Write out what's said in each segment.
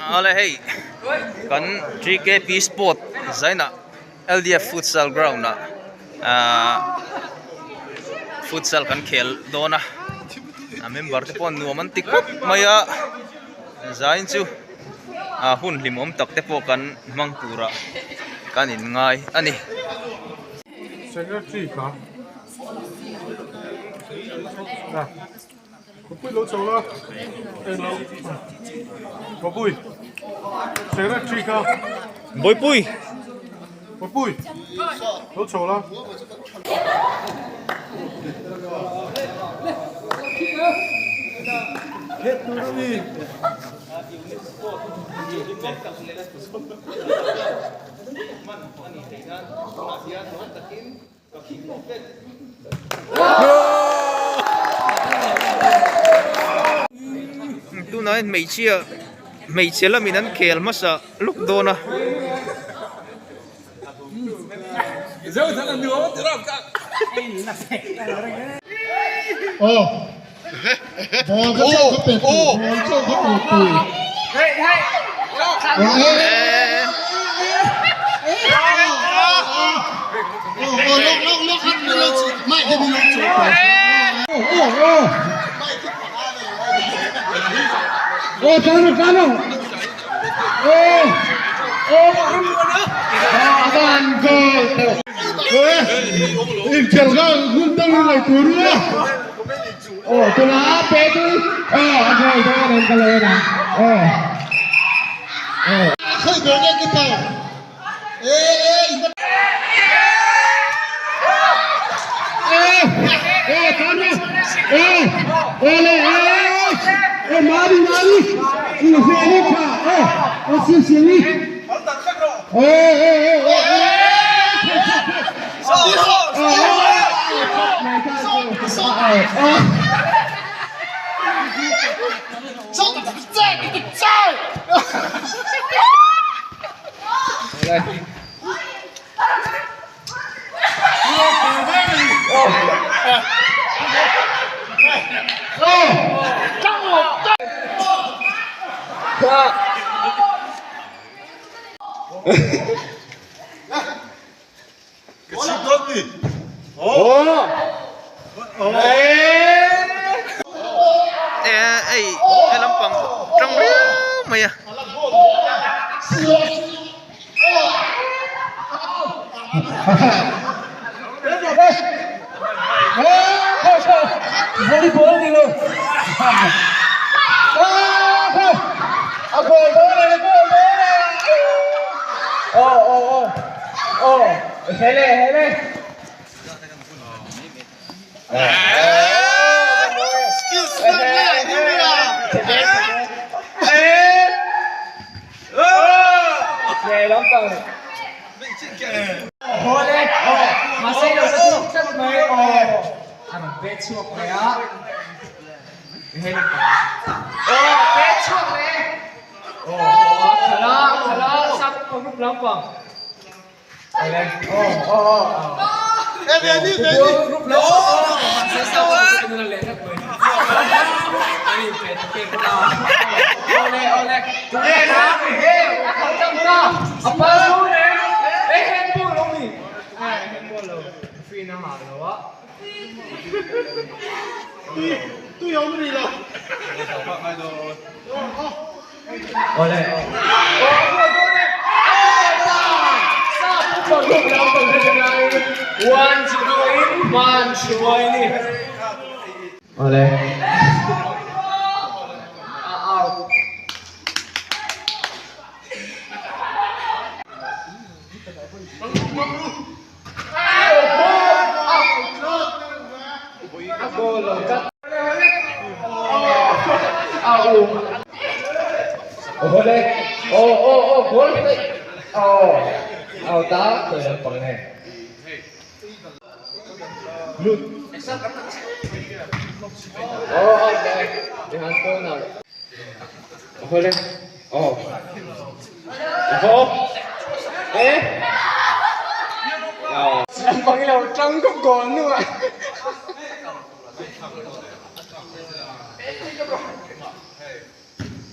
Awle hei kan TKP sport zainah LDF futsal ground ah ahh futsal kan khel dawn a a member te pawh nuam an ti khawp mai a zain chu ah hun hlimawm tak te pawh kan hmang turah kan in ngai a ni. Secretary kha Bawpui lo chho la englo Bawpui Secretary kha Bawipui Bawpui lo chho la. Tunah hian hmeichhia hmeichhe lamin an khel hmasa lawk dawn a. Hei he lampang tang riau mai a.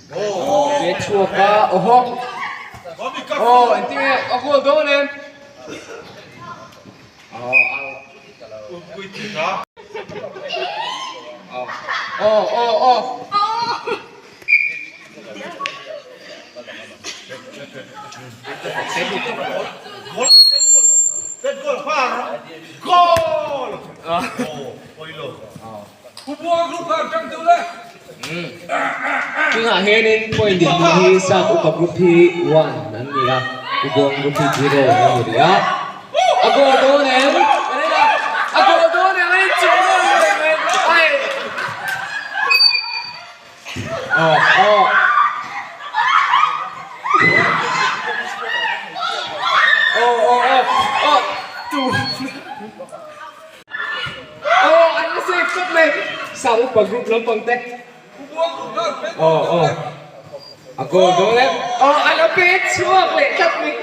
Ve chhuak a awhaw aw engtin nge a goal dawn em aw aw aw aw Tunah hianin point dinhmun hi Sap upa group hi one an ni a, Ubuang group hi zero an ni rih a. A goal dawn em? A goal dawn em? A inchung dawn em? Ai! Aw aw. Aw aw aw aw tu. Aw an la save tlat mai. Sa upa group lampang te. Aw aw. A goal dawn e. Aw an la pet chhuak leh tlat mai.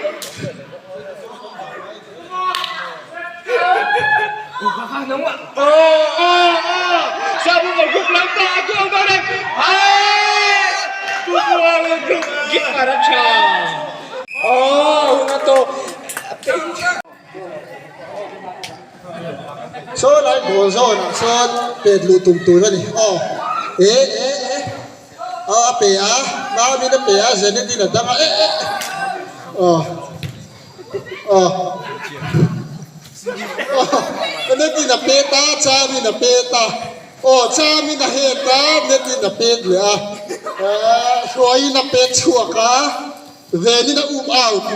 Saw lai goal zawnah sawn pet luh tum tur a ni aw e e e aw a pe a Mamin a pe a Zenith in a dang a e e aw. Aw Net in a pet a, cham in a pet a, aw cham in a het a, net in a pet leh a, hruai in a pet chhuak a, ven in a um out.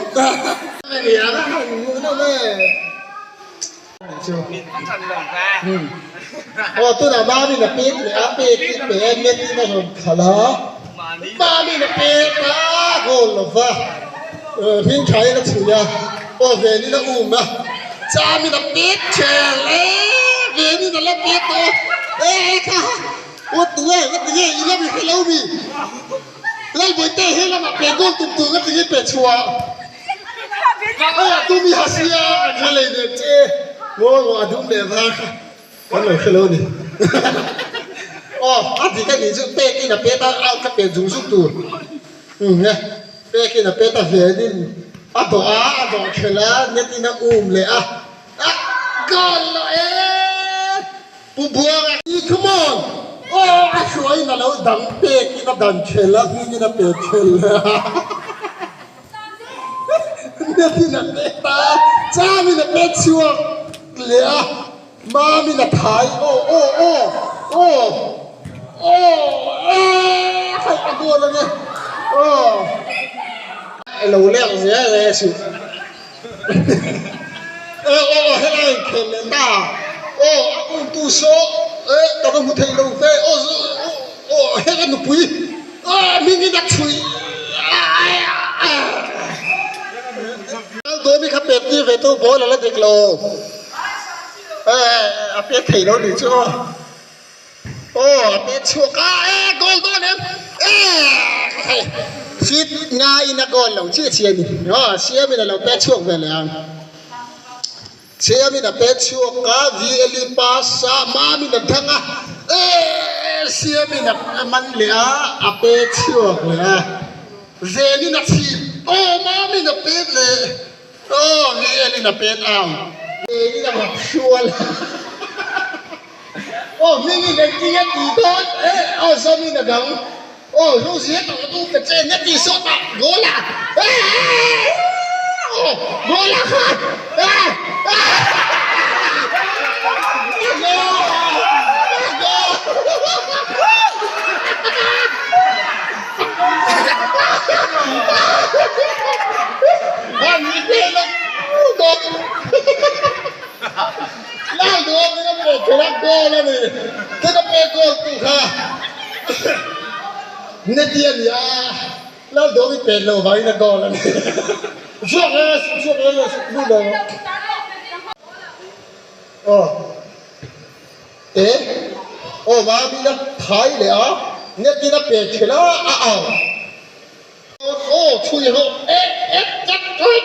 Aw tunah mam in a pet leh a, pet in pe a, net in a rawn khalh a, mam in a pet a, goal lo va. Hming tha in a chhui a, aw ven in a um a, cham in a pet ṭhel e, ven in a la pet tawh a, e kha aw tunge nga tinge i la mi hrelo mi, Lalbawihte he lamah pe goal tum tur nga tinge pe chhuah, aw a dum i ha sia kan hre lei nen che, ngaw ngaw a dum leh var kha kan lo hrelo a ni, aw a dik a nih chu pek in a pet a, out ka pet zung zung tur, umm e. Pekin a pet a venin a dawh a, a dawh thelh a, net in a um leh a, a goal lo e! Pu Buanga hi come on! Aw a hruaiin a lo dang pekin a dan thelh a, hmingin a pet thelh leh a, net in a pet a, chamin a pet chhuak leh a, mamin a thai aw aw aw aw aw eh hei a goal a nia aw lo lek zel e suh aw aw aw helai in khel leh ta aw a um tu saw eh ka va hmu thei lo ve aw aw heng a nupui aw hmingin a chhuih Dawmi kha pet tir ve tu ball a la dik lo. A pek thei lo nih chu aw. Aw a pek chhuak a e goal dawn em e hei fit nga in a goal lo chiah chiah a ni aw siamin a lo pek chhuak ve leh ang siamin a pek chhuak a VLE pass a mamin a dang a e siamin a man leh a a pek chhuak leh a velin a chhip aw mamin a pek leh. Aw hi en in a pet ang. Ngeiin a rap hrual. Aw hming in engtin a ti dawn e aw zawm in a dang. Aw ru zia tak a tu pe che nia ti sawt a goal ah aw goal ah khan E aw mami na thai leh a net in a pe thelh a a au aw chhui rawh e e tat tat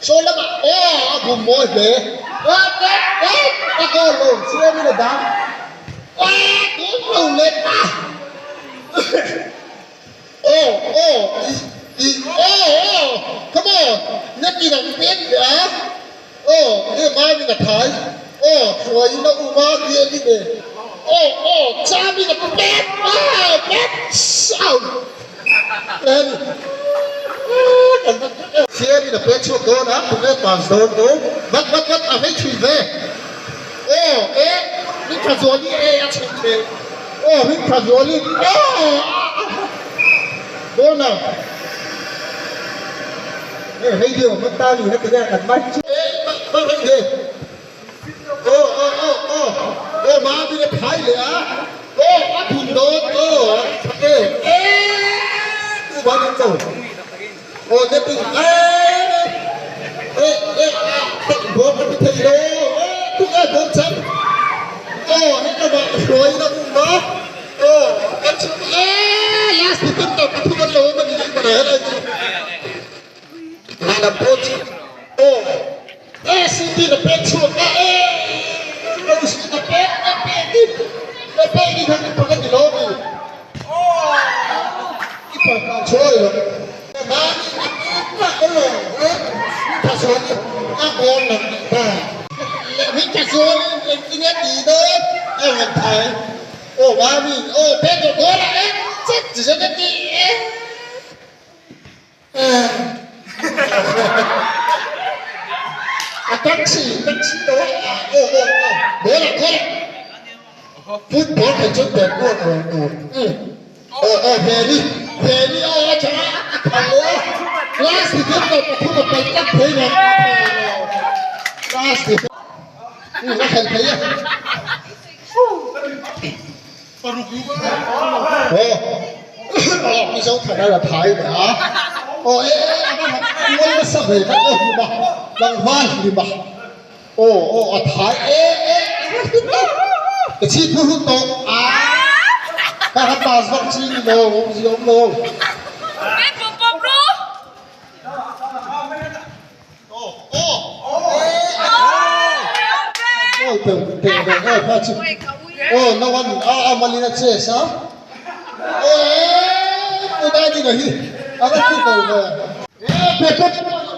saw lamah aw a bum mawi hle a tat tat a goal lo siam in a dang a goal lo let a aw. Oh oh i i oh oh come on net in an pek leh a oh e Mamin a thai oh hruaiin a um a Biali nen oh oh Chamin a pek ah pek out en Siamin a pek chhuak dawn a tunge pass dawn dawn vat vat vat a vei thui ve oh e Rinṭhazuali e a chhun thei. Aw hring tha zualin aw dawn a hei radio hman ta ni heti nge kan mai chu e hman reng ve aw aw aw aw aw mami a phai leh a aw a phun dawn aw tha e e tu ban an cho aw netting e e e bawm ka ti thei lo e tu nge bawm chang aw hetlama hruai in a um a aw an chu e last defender pathum an lo awm a ni tih mana helai chu lehlam pawh chu aw e city na pek chhuak a e rose na pek a pek in a pek in han pakhat ni lo mi i parkah chawi lo Football thei chuan bet ruat reng tur. Aw aw Veni Veni aw a tha a khalh leh a last defender pathum a paih tlat thei lo last defender a khelh thei a aw aw Mizo thana la thai leh a aw e e a va han kual nasa ve kha aw hlima tlangval hlima Aw aw a thai e e ka chhi phu hun tawh a ka han pass vak chi ni lo awm zia awm lo. Aw pe pe ve ngai kha chu aw no an a a malin a chess a aw e pu dai ni hi a va thi ko ve e pe pe pe pe.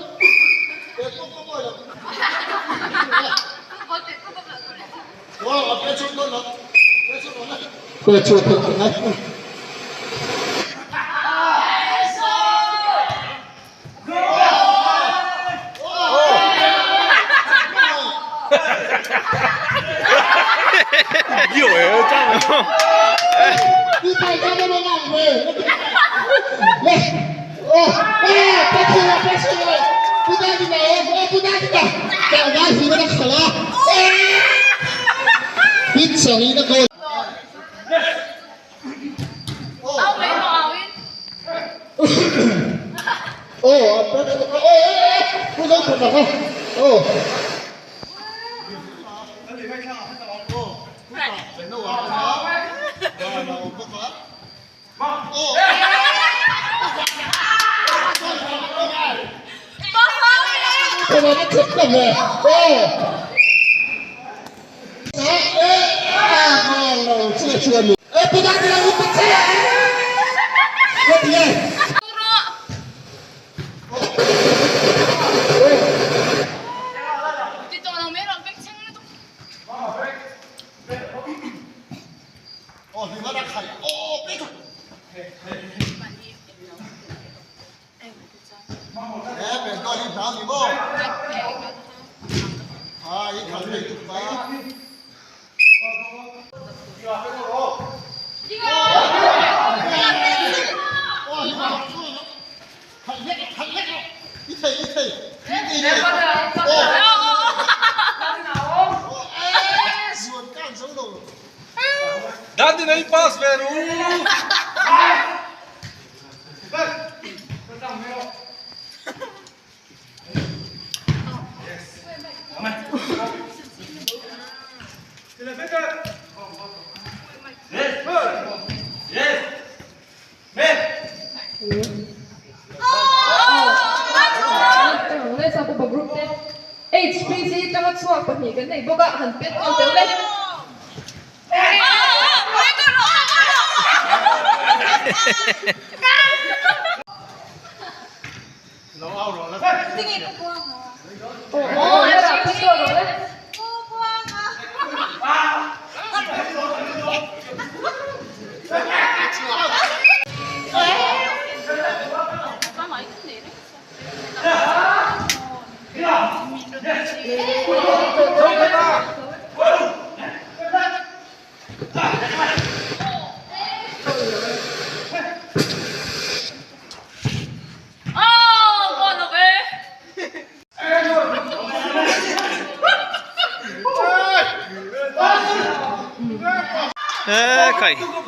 Khai.